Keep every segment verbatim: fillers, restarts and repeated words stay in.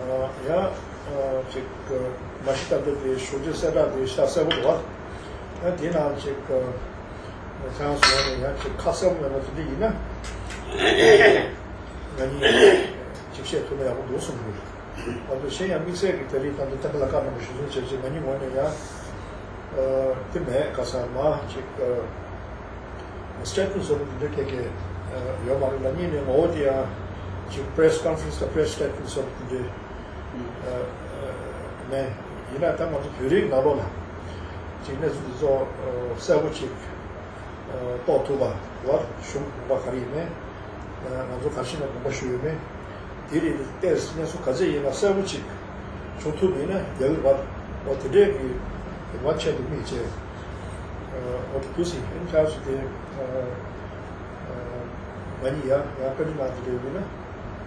ཡང་ཅིག་མ་གཞི་ལྟར་དུ་དེ་ཞུ་རྒྱུ་གསལ་བསྒྲགས་དེ་ཤ་གསལ་པོ་འདུག་བ། ཡང་དེ་ནང་ཅིག་ཁྱེད་རང་ཚོ་ནས་ཡང་ཅིག་ཁ་གསལ་པོ་མེད་པ་དེ་འདྲ་ཡིན་ན། ང་གཉིས་ཅིག་བཤད་ཐུབ་ན་ཡག་པོ་འདུག་གསུངས་འདུག་ང་ཚོ་གཞན་ཡང་དམིགས་བསལ་གྱི་དེ་རིང་ད་ལྟ་ཐེམ་པ་ལ་བཀའ་གནང་བ་ཞུ་སོང་བྱས་རྗེས་ང་གཉིས་ངོས་ནས་ཡང་དེ་མེད་ག་ས་མ་ཅིག་སི་ཊེ་ཊི་མེན་ཊི་བཟོ་འདྲ་དེ་འདྲ་སྐད་ཀྱི་ཡོད་མ་རེད་ལ། གཉིས་ནས་ངོ་བོ་དེ་ཡང་ཅིག་པི་རེ་སི་ཀོན་ཕ་རེན་སི་དང་པི་རེ་སི་སི་ཊེ་ཊི་མེན་ཊི་བཟོ་འདྲ་དེ་འདྲ་མེད། ཡིན་ན་ད་ང་ཚོ་བོད་རིགས་ནང་ལོགས་ལ་ཅིག་གནས་ཚུལ་འདི་ཚོ་གསལ་པོ་ཅིག་རྟོགས་ཐུབ་པ་བར་གཞུང་དགོངས་པ་ག་རེ་ཡིན་མིན། ང་ཚོ་ག་ཤེད་ནས་དགོངས་པ་ཞུ་ཡོད་མེད། དེ་རིགས་ཏེས་གནས་ཚུལ་ག་ཚད་ཡིན་ན་གསལ་པོ་ཅིག་བྱུང་ཐུབ་ཡིན་ན་རྒྱལ་བ་འོ་དེ་འདྲས་ཀྱི་རིག་པ་ཆེད་དུ་དམིགས་བྱས། འོ་དེ་དུས་སུ་ཨིན་ཁྲ་སུ་དེ་ང་གཉིས་ཡང་ཡང་བཀའ་འདྲི་གནང་དེ་འདྲས་ཡིན་ན་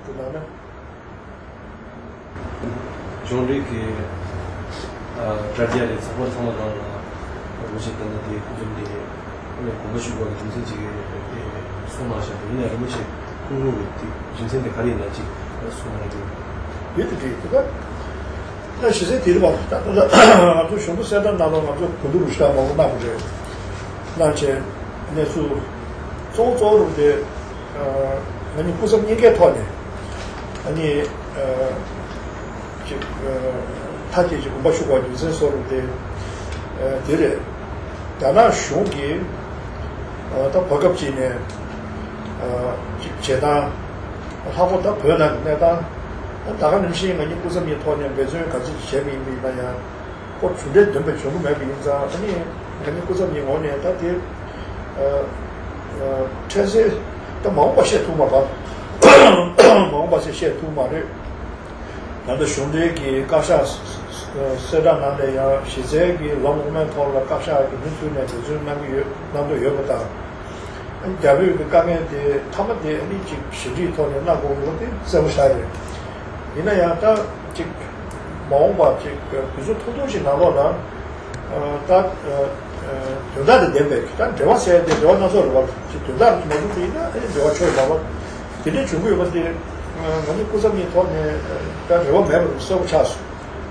དེ་གནང་ན། གཞུང་འབྲེལ་གྱི་དྲ་རྒྱ་རེད། ཚགས་པར་ཚང་མ་ནང་ལ་འོ་ཞིག་ད་ནི་དེ་སྐུ་མདུན་དེ་དགོངས་པ་ཞུ་བ་གི་རྒྱུ་མཚན་ཅིག་གསུངས་གནང་ཤག་ཡིན་ན་རིན་པོ་ཆེ་ཁུངས་ལུང་གི་དེ་རྒྱུ་མཚན་དེ་ག་རེ་ཡིན་ན་ཅིག་གསུངས་གནང་རྒྱུ། ཡོད་དེ་འདྲ་ཡོད་ད། ད་གཞི་རྩའི་དེ་རེད་པ། ད་ད་ང་ཚོ་གཞུང་དུ་གསལ་བསྒྲགས་གནང་ལོ་ང་ཚོ་གོ་བསྡུར་རུ་ཞིག་མང་པོ་གནང་བ་རེད། གནང་བྱས་གནས་ཚུལ་གཙོ་བོ་གཙོ་བོ་རུ་དེ་ང་གཉིས་སྐུ་ཚབ་གཉིས་ཀའི་ཐོག་ནས་ཨ་ནི་ཅིག་མཐའ་སྐྱེལ་གྱི་དགོངས་པ་ཞུ་བ་རྒྱུ་མཚན་སོགས་རུ་དེ་དེ་རེད། རྒྱ་ནག་གཞུང་གིས་ད་བར་སྐབས་ཅིག་ནས་ཅིག་བྱེད་སྟངས། ལྷག་པར་ད་བོད་ནང་གི་གནས་སྟངས། ད་ག་ནང་བཞིན་ང་གཉིས་སྐུ་ཚབ་གཉིས་ཐོག་ནས་འབད་བརྩོན་ག་ཚོད་ཅིག་བྱས་པ་ཡིན་པ་ཡིན་ན་ཡང་། ཁོ་གྲུབ་འབྲས་འདོན་པའི་བྱུང་གི་མེད་པ་ཡིན་ཙང་ཨ་ནི་ང་གཉིས་སྐུ་ཚབ་གཉིས་ངོས་ནས་ད་དེ་འཕྲལ་སེལ་ད་མ་འོངས་པ་བཤད་ཐུབ་མ་རེད། མ་འོངས་པ་ཞིག་བཤད་ཐུབ་མ་རེད། ད་ལྟ་གཞུང་འབྲེལ་གྱི་བཀའ་ཤག་གསལ་བསྒྲགས་ནང་ལ་ཡང་གཞི་རྩའི་གི་ལམ་དབུ་མའི་ཐོག་ལ་བཀའ་ཤག་གི་མུ་མཐུད་ནས་འབད་བརྩོན་གནང་གི་ཡོད་གནང་འདོད་ཡོད་པ་དང་། རྒྱ་བོད་ཀྱི་དཀའ་ངལ་དེ་མཐའ་མ་དེ་ཨ་ནི་ཅིག་ཞི་འགྲིག་ཐོག་ནས་གནང་དགོས་ཡོད་པ་དེ་གསལ་པོ་ཤར་རེད། ཡིན་ན་ཡང་ད་ཅིག་མ་འོངས་པ་ཅིག་དུས་ཚོད་ཐུང་ཐུང་ཞིག་ནང་ལོགས་ལ་ད་དོན་དག་དང་ལྡན་པའི་ད་འབྲེལ་བ་ཟེར་ཏེ་འབྲེལ་བ་སྣ་ཚོགས་རེད་བ། ཅིག་དོན་དག་མ་འགྲུབ་པ་ཡིན་ན་ཨ་ནི་འབྲེལ་བ་ཆོད་མ་བ་དེ་འདྲའི་བྱུང་གི་ཡོད་པ་དེ་ང་ནི་སྐུ་ཚབ་གཉིས་ཐོག་ནས་ད་འབྲེལ་བ་མེད་པ་གསལ་པོ་ཆགས་སོང་།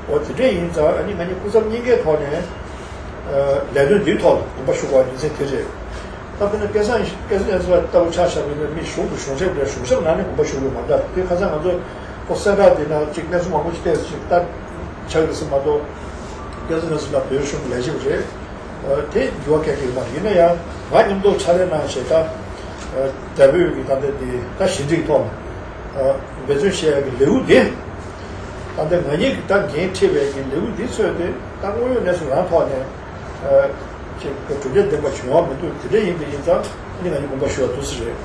འོ་དེ་འདྲས་ཡིན་ཙང་ཨ་ནི་ང་གཉིས་སྐུ་ཚབ་གཉིས་ཀའི་ཐོག་ནས་ལས་དོན་འདིའི་ཐོག་ལ་དགོངས་པ་ཞུ་དགོས་པ་རྒྱུ་མཚན་དེ་རེད། ད་དཔེར་ན་སྐལ་བཟང་སྐལ་བཟང་ཡང་སྲིད་པ་ལྟ་བུ་ཆ་བཞག་པ་ཡིན་ན་མི་གཞུང་དུ་གཞུང་ཞབས་རེད། གཞུང་ཞབས་ནང་ནས་དགོངས་པ་ཞུ་དགོས་མ་རེད། དེ་ཁ་སང་ང་ཚོ་ཁོ་གསལ་བསྒྲགས་དེ་ནང་གཅིག་གནས་ཚུལ་མང་པོ་ཅིག་བལྟས་ཅིག་ལྟ་ཆགས་ཡོད་ཟེར་མ་གཏོགས་སྐལ་བཟང་ཡང་སྲིད་པ་བོད་གཞུང་ལས་བྱེད་པ་རེད། དེ་འགྱུར་བ་གལ་ཆེ་ཡོད་མ་རེད། ཡིན་ན་ཡང་ང་མཉམ་དུ་ཕྱག་ལས་གནང་བྱས་ད་རྒྱ་བོད་ཀྱི་ད་ལྟ་དེ་ད་ཞི་འགྲིག་ཐོག་འབད་བརྩོན་བྱེད་ཡག་གི་ལེའུ་དེ་ད་ལྟ་ང་གཉིས་ཀྱི་ད་འགན་འཁྲི་བའི་གི་ལེའུ་འདི་ཚོས་དེ་ད་དངོས་ཡོད་གནས་ཚུལ་རང་ཐོག་ནས་ཅིག་གྲུབ་འབྲས་ལྡན་པ་བྱུང་བ་མི་འདུག་དེ་འདྲ་ཡིན་པ་ཡིན་ཙང་ནི་ང་གཉིས་དགོངས་པ་ཞུ་བ་འདུག་ཟེར་རེད།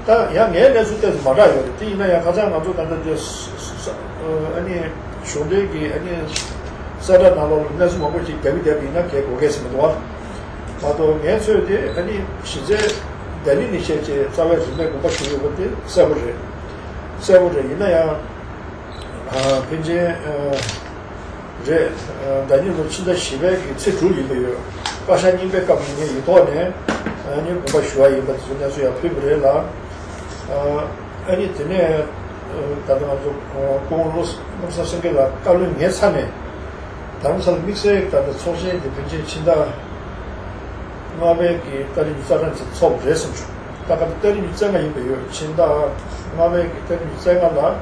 ད་ཡང་ངའི་གནས་ཚུལ་ཏོག་ཙམ་མ་འདྲ་ཡོད་རེད། དེ་ཡིན་ན་ཡང་ཁ་སང་ང་ཚོ་ད་ལྟ་དེ་ཨ་ནི་གཞུང་འབྲེལ་གྱི་ཨ་ནི་གསལ་བསྒྲགས་ནང་ལོགས་ལ་གནས་ཚུལ་མང་པོ་ཅིག་རྒྱབ་ཀྱི་རྒྱབ་ཡིན་ན་གལ་གོ་གལ་ཟེར་མི་འདུག་བ། མ་གཏོགས་ངའི་ཚོས་དེ་ཨ་ནི་གཞི་རྩའི་ལྡི་ལི་ནས་བཤད་ཅེས་རྩ་བའི་རིན་མེད་དགོངས་པ་ཞུ་ཡོད་པ་དེ་གསལ་པོ་རེད། གསལ་པོ་རེད། ཡིན་ན་ཡང་ཕན་ཆད་རེད། ཟླ་ཉིན་ལོ་ཕྱི་ཟླ་བཞི་པའི་གི་ཚེས་དྲུག་ཡིན་པ་ཡོད། བཀའ་ཤག་རྙིང་པའི་སྐབས་ཡིན་ངེས་ཡིག་ཐོག་ནས་ཨ་ནི་དགོངས་པ་ཞུ་བ་ཡིན་པ་དེ་ཚོ་གནས་ཚུལ་ཡང་ཕུལ་བ་རེད་ལ། ཨ་ནི་དེ་ནས་ད་ལྟ་ང་ཚོ་སྐུ་ངོ་བློ་བཟང་སེང་གེ་ལགས་བཀའ་བློན་ངའི་ཚབ་ནས་དྷ་རམ་ས་ལ་དམིགས་བསལ་ད་ལྟ་ཚོགས་ཆེན་དེ་ཕན་ཆད་ཕྱི་ཟླ་ལྔ་པའི་གི་ཏ་རིག་ཉི་ཤུ་རྩ་གྲངས་ཚེ་ཚོགས་རེད་བསམ་བྱུང་། ད་སྐབས་ཏ་རིག་ཉི་ཤུ་རྩ་ལྔ་ཡིན་པ་ཡོད། ཕྱི་ཟླ་ལྔ་པའི་གི་ཏ་རིག་ཉི་ཤུ་རྩ་ལྔ་ལ་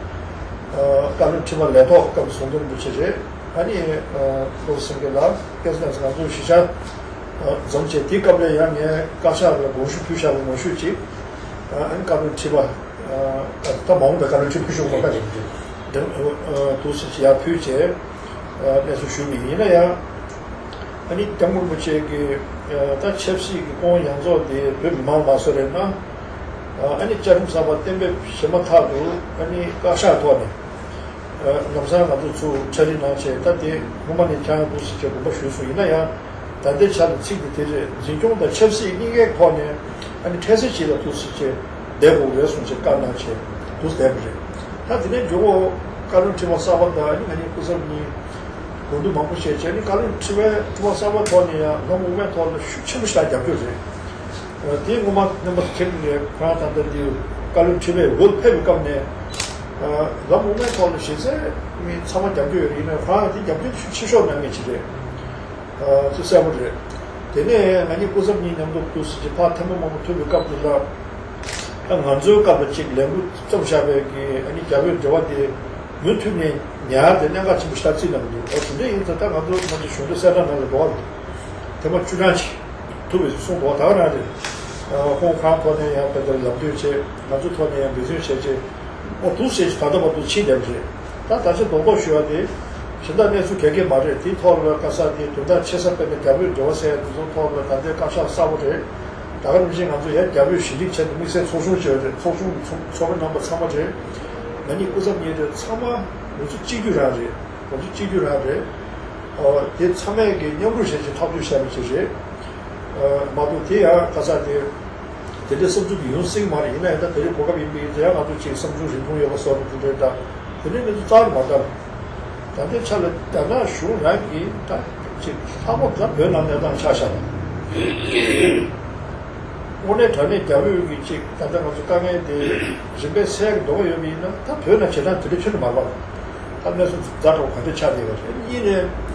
བཀའ་བློན་ཁྲི་པ་ལས་ཐོག་སྐབས་ཟུང་དུ་རིན་པོ་ཆེ་རེད། ཨ་ནི་བློ་བཟང་སེང་གེ་ལགས་སྐལ་བཟང་ང་ཚོ་གཞིས་ཆགས་འཛོམས་བྱས་དེའི་སྐབས་ལ་ཡང་ངས་བཀའ་ཤག་ལ་དགོངས་ཞུ་ཕུལ་བཞག་པ་ངོ་ཤུས་ཅིག་ཨ་ནི་བཀའ་བློན་ཁྲི་པ་ད་མ་འོངས་པའི་བཀའ་བློན་ཁྲི་པ་ཕུལ་ཞུ་དགོས་པ་རེད། འདུག་སེ་ཡར་ཕུལ་བྱས་གནས་ཚུལ་ཞུས་པ་ཡིན། ཡིན་ན་ཡང་ཨ་ནི་སྐྱབས་མགོན་རིན་པོ་ཆེ་གི་ད་ཆབ་སྲིད་ཀྱི་སྐུ་དབང་ཡོངས་རྫོགས་དེ་བོད་མི་མང་མ་བཟོ་རེད་ན། ཨ་ནི་བཅའ་ཁྲིམས་གསར་པ་གཏན་འབེབས་བྱས་མ་ཐག་ཏུ་ཨ་ནི་བཀའ་ཤག་ཐོག་ནས་ལམ་སང་ང་ཚོ་ཚུར་ཕྱག་ལས་གནང་བྱས། ད་དེ་སྔོན་མ་ནས་ཀྱང་འདུག་སེ་བྱས་དགོངས་པ་ཞུས་སོང་། ཡིན་ན་ཡང་ད་ལྟའི་ཆ་ལ་ཚིག་དེ་དེ་རེད། འཛིན་སྐྱོང་དང་ཆབ་སྲིད་གཉིས་ཀའི་ཐོག་ནས་ཨ་ནི་འཕྲལ་སེལ་བྱེད་ལ་འདུག་སེ་བྱས་བསྡད་དགོས་རེད་གསུངས་བྱས་བཀའ་གནང་བྱས་འདུག་སེ་བསྡད་པ་རེད། ད་དེ་ནས་མགྱོགས་པོ་བཀའ་བློན་ཁྲི་པ་གསར་པ་དང་ཨ་ནི་ང་གཉིས་སྐུ་ཚབ་གཉིས་གོ་བསྡུར་མང་པོ་བྱས་བྱས་ཨ་ནི་བཀའ་བློན་ཁྲི་པའི་ཁྲི་པ་གསར་པ་ཐོག་ནས་ཡང་ལམ་དབུ་མའི་ཐོག་ལ་ཤུགས་ཆེན་པོ་ཞིག་རྒྱབ་སྐྱོར་རེད། དེའི་སྔོན་མ་རྣམ་པ་ཚོ་མཁྱེན་གྱི་རེད། ཁོ་རང་ད་ལྟ་འདི་བཀའ་བློན་ཁྲི་པའི་འོས་ཕེབས་པའི་སྐབས་ནས་ ལམ་དབུ་མའི་ཐོག་ལ་གཞི་རྩའི་མི་ཚང་མ་རྒྱབ་སྐྱོར་ཡོད་རེད། ཡིན་ན་ཁོ་རང་དེ་རྒྱབ་སྐྱོར་ཆེ་ཤོས་གནང་མཁན་ཅིག་རེད། ཨ་ཅིག་གསལ་པོ་རེད། དེ་ནས་ང་གཉིས་སྐུ་ཚབ་གཉིས་མཉམ་དུ་འདུག་ཟེར་གྱི་ཕར་ཐེངས་མ་མང་པོ་ཐུག་པའི་སྐབས་དེ་ལ། ད་ང་ཚོའི་སྐབས་ལ་ཅིག་ལས་འགུལ་བརྩམས་བཞག་པའི་གི་ཨ་ནི་རྒྱ་བོད་འབྲེལ་བ་དེ་མུ་མཐུད་ནས་ཉར་ཏེ་གནད་འགག་ཆེན་པོ་ཞིག་ལ་བརྩིས་གནང་གི་འདུག་ཨོ་དེ་འདྲ་ཡིན་ཙང་ད་ང་ཚོ་ང་ཚོ་གཞུང་འབྲེལ་གསལ་བསྒྲགས་ནང་ལ་འགྲོ་བ་རེད། ཐེངས་མ་བཅུ་གྲངས་ཅིག་ཐུག་པའི་གསུང་འདུག་ད་ག་རང་རེད། ཨ་ཁོང་ཁང་ཐོག་ནས་ཡང་དཔེ་ལྟར་ལམ་སྟོན་བྱས། ང་ཚོ་ཐོག་ནས་ཡང་འབད་བརྩོན་བྱས་བྱས། ཨོ་འདུག་ཟེར་ཞིག་ད་ལྟ་བར་དུ་ཕྱིན་བསྡད་པ་རེད། ད་ད་ཆ་རྡོག་རྡོག་ཞུ་བ་དེ་གཞན་དག་གནས་ཚུལ་ག་གེ་མ་རེད། དེའི་ཐོག་ལ་ག་ས་དེ་དོན་དག་ཆེ་ས་དཔེར་ན་རྒྱ་བོད་འབྲེལ་བ་ཟེར་ཡ་དེ་ཚོ་ཐོག་ལ་ད་ལྟའི་བཀའ་ཤག་གསར་པ་རེད། ད་ག་ནང་བཞིན་ང་ཚོ་ཡང་རྒྱ་བོད་གཞི་རིམ་ཆེད་དུ་དམིགས་བསལ་ཚོགས་ཆུང་བྱས་ཡོད་རེད། ཚོགས་ཆུང་གི་ཚོགས་ཚོགས་མི་རྣམ་པ་ཚང་མ་རེད། ང་གཉིས་སྐུ་ཚབ་གཉིས་རེད། ཚང་མ་ལོ་ཚོད་གཅིག་གྱུར་རང་རེད། ལོ་ཚོད་གཅིག་གྱུར་རང་རེད། ཨོ་དེ་ཚང་མས་ཀྱི་མཉམ་རུབ་བྱས་ཀྱི་ཐག་གཅོད་བྱས་པ་ཅིག་རེད། ཨ་མ་གཏོགས་དེ་ཡང་ག་ས་དེ་དེ་འདྲའི་བསམ་ཚུལ་དེ་ཡོང་སྲིད་མ་རེད། ཡིན་ན་ཡང་ད་དེ་རིང་གོ་སྐབས་ཡིན་པས་དེ་ཡང་ང་ཚོ་ཅིག་བསམ་ཚུལ་རིན་ཐུང་ཡོད་པ་སོགས་དེ་འདྲའི་ད་དེ་འདྲའི་གནས་ཚུལ་རྩ་བ་ནས་མ་ལྟར། ད་ལྟའི་ཆ་ལ་རྒྱ་ནག་གཞུང་རང་གིས་ད་ཅིག་ལྷག་པར་དུ་ད་བོད་ནང་གནས་སྟངས་ཆ་བཞག་ན། དངོས་གནས་དྲང་གནས་རྒྱ་བོད་ཀྱི་ཅིག་ད་ལྟ་ང་ཚོ་དཀའ་ངལ་དེ་རིམ་པས་སེལ་གྱི་འདོད་པ་ཡོད་པ་ཡིན་ན། ད་བོད་ནང་བྱེད་སྟངས་དེ་འདྲ་ཁྱོན་ནས་མ་ལབ། ད་གནས་ཚུལ་ཛ་དྲག་པོ་ག་འདྲ་ཆགས་བསྡད་ཡོད་རེད། གཉིས་ནས་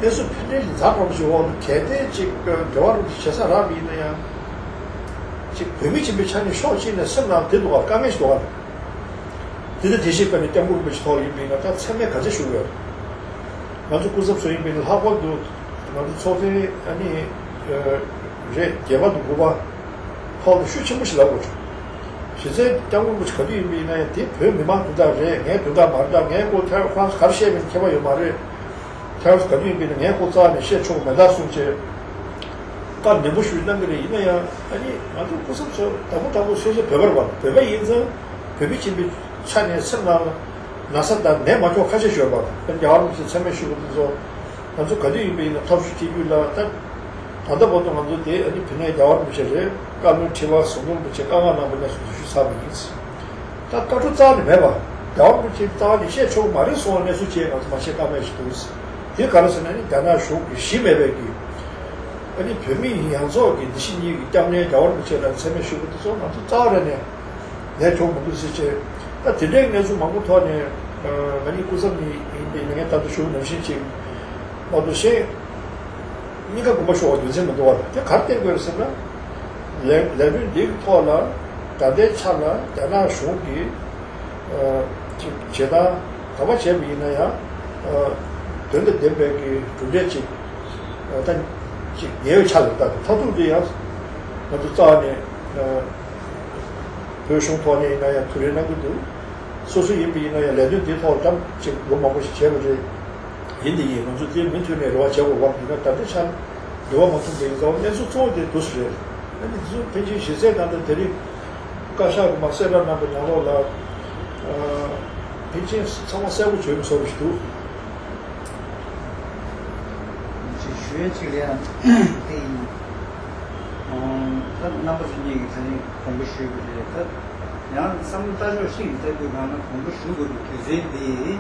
གནས་ཚུལ་ཕན་འབྲས་ཀྱི་ཛ་དྲག་པོ་ཞིག་འོག་ལ་གལ་ཏེ་ཅིག་འབྲེལ་བ་རུ་བྱེད་ས་རག་པ་ཡིན་ན་ཡང་། ཅིག་བོད་མི་ཡིན་པའི་ཆ་ནས་ཕྱོགས་གཅིག་ནས་སེམས་ནང་དེ་འདུག་ག་དཀའ་ངལ་ཞིག་འདུག་ག་དེ་ལྟར་དེ་བཞིན་དཔེར་ན་སྐྱབས་མགོན་རིན་པོ་ཆེ་ཐོག་ཡིན་པ་ཡིན་ན་ད་མཚན་སྨད་ག་ཚད་ཞུ་དགོས། ང་ཚོ་སྐུ་ཚབ་ཚོ་ཡིན་པ་ཡིན་ན་ལྷག་པར་དུ་ང་ཚོ་ཚོགས་ཆེན་ཨ་ནི་རེད་བརྒྱད་པ་དང་དགུ་པ་ཐོག་ལ་ཤུགས་ཆེན་པོ་ཞིག་ལབ་དགོས་བྱུང་། གཞི་རྩའི་སྐྱབས་མགོན་རིན་པོ་ཆེ་ག་དུས་ཡིན་པ་ཡིན་ན་ཡང་དེ་བོད་མི་མང་དོན་དག་རེད། ངའི་དོན་དག་མ་རེད། ད་ངའི་སྐོར་ཐལ་ཁོ་རང་ཚོ་ག་རེ་བཤད་པ་ཡིན་ཁྱད་པར་ཡོད་མ་རེད། ཐལ་ག་དུས་ཡིན་པ་ཡིན་ན་ངའི་སྐོར་རྩ་བ་ནས་བཤད་ཆོག་གི་མེད་ད་གསུངས་བྱས། བཀའ་ནན་པོ་ཞུས་གནང་གི་རེད། ཡིན་ན་ཡང་ཨ་ནི་ང་ཚོ་སྐུ་ཚབ་ཚོ་དང་པོ་དང་པོ་སོ་སོ་བོད་པ་རེད་པ། བོད་པ་ཡིན་ཙང་བོད་མི་ཡིན་པའི་ཆ་ནས་སེམས་ནང་ལ་ན་ཚ་དང་ནད་མ་འཁྱོག་ཁ་ཤས་ཤོར་བ་དང་། རྒྱལ་བ་རིན་པོ་ཆེ་མཚན་སྨད་ཞུ་དགོས་དེ་ཚོ་ང་ཚོ་ག་དུས་ཡིན་པ་ཡིན་ན་ཐབས་ཤུགས་གཅིག་གྱུར་ལ་ད་ད་ལྟ་བར་དུ་ང་ཚོ་དེ་ཨ་ནི་བུ་ནས་རྒྱལ་བ་རིན་པོ་ཆེ་རེད། བཀའ་བློན་ཁྲི་པ་ཟམ་གདོང་རིན་པོ་ཆེ་བཀའ་མངགས་གནང་བ་ནས་བཟུང་དུ་ཞུས་ཚར་བ་ཡིན། ད་བཀའ་འཁྲོལ་རྩ་ནས་མེད་པ། རྒྱལ་བ་རིན་པོ་ཆེ་རྩ་བ་ནས་བཤད་ཆོག་གི་མ་རེད་གསུངས་པ་གནས་ཚུལ་བཅས་ང་ཚོ་མ་ཤེས་ཀ་མེད་ཞིག་འདུག་དེ་ག་རེ་ཟེར་ན་ནི་རྒྱ་ནག་གཞུང་གི་གཞི་མེད་པའི་གི་ཨ་ནི་བོད་མི་ཡོངས་རྫོགས་ཀྱི་འདི་ཕྱི་གཉིས་ཀྱི་སྐྱབས་གནས་རྒྱལ་བ་རིན་པོ་ཆེ་ལ་མཚན་སྨད་ཞུ་དགོས་དེ་ཚོ་ང་ཚོ་རྩ་བ་རེ་ནས་ལས་ཆོག་མི་འདུག་ཟེར་བྱས། ད་དེ་འདྲའི་གནས་ཚུལ་མང་པོ་ཐོག་ནས་ང་གཉིས་སྐུ་ཚབ་གཉིས་ཡིན་པའི་ངས་ད་ལྟ་ཞུ་ནང་བཞིན་ཅིག་མ་གཏོགས་གཞན། གཉིས་ཀ་དགོངས་པ་ཞུ་བ་རྒྱུ་མཚན་མི་འདུག་བ། དེ་ག་རེ་བསྟན་དགོས་རེད་ཟེར་ན། ལས་ལས་དོན་འདིའི་ཐོག་ལ་ད་ལྟའི་ཆ་ལ་རྒྱ་ནག་གཞུང་གིས་ཅིག་བྱེད་སྟངས་ག་པར་བྱས་པ་ཡིན་ན་ཡང་དོན་དང་ལྡན་པའི་གི་གྲུབ་འབྲས་ཅིག་ད་ཅིག་ཉེ་བའི་ཆ་ལ་ད་མཐར་ཐུག་དེ་ཡང་ང་ཚོ་རྩ་བ་ནས་བོད་གཞུང་ཐོག་ནས་ཡིན་ན་ཡང་ཐུགས་རེ་གནང་གི་འདུག་སོ་སོ་ཡིན་པ་ཡིན་ན་ཡང་ལས་དོན་འདིའི་ཐོག་ལ་ད་ཅིག་ལོ་མང་པོ་ཞིག་བྱས་པ་རེད། ཡིན་དེ་ཡིན། ང་ཚོ་དེ་མུ་མཐུད་ནས་རེ་བ་བྱེད་དགོས་པ་ཡིན་ན། ད་ལྟའི་ཆར་འབྲེལ་བ་མ་ཐུབ་པའི་རྩ་བ་གནས་ཚུལ་གཙོ་བོ་དེ་འདུག་སེ་རེད། ཨ་ནི་དེ་ཚོ་ཕལ་ཆེར་གཞི་རྩའི་ནང་དུ་དེ་རིང་བཀའ་ཤག་གི་མ་གསལ་བསྒྲགས་གནང་པའི་ནང་ལོགས་ལ་ཕལ་ཆེར་ཚང་མ་གསལ་པོ་བྱོས་མི་ཚོར་བ་ཞིག་འདུག་ཅིག་ཞུ་ཡས་ཅིག་ལ་ཡང་དེ་ཡིན། ད་རྣམ་པ་ཚོ་གཉིས་ཀྱིས་ད་རིང་དགོངས་པ་ཞུས་པ་རེད། ད་ཡང་བསམ་བློ་ལྟ་ཕྱོགས་ཤིག་ལྟ་དུས་གང་ན་དགོངས་པ་ཞུ་དགོས་པའི་དུས་ཚོད་འདི།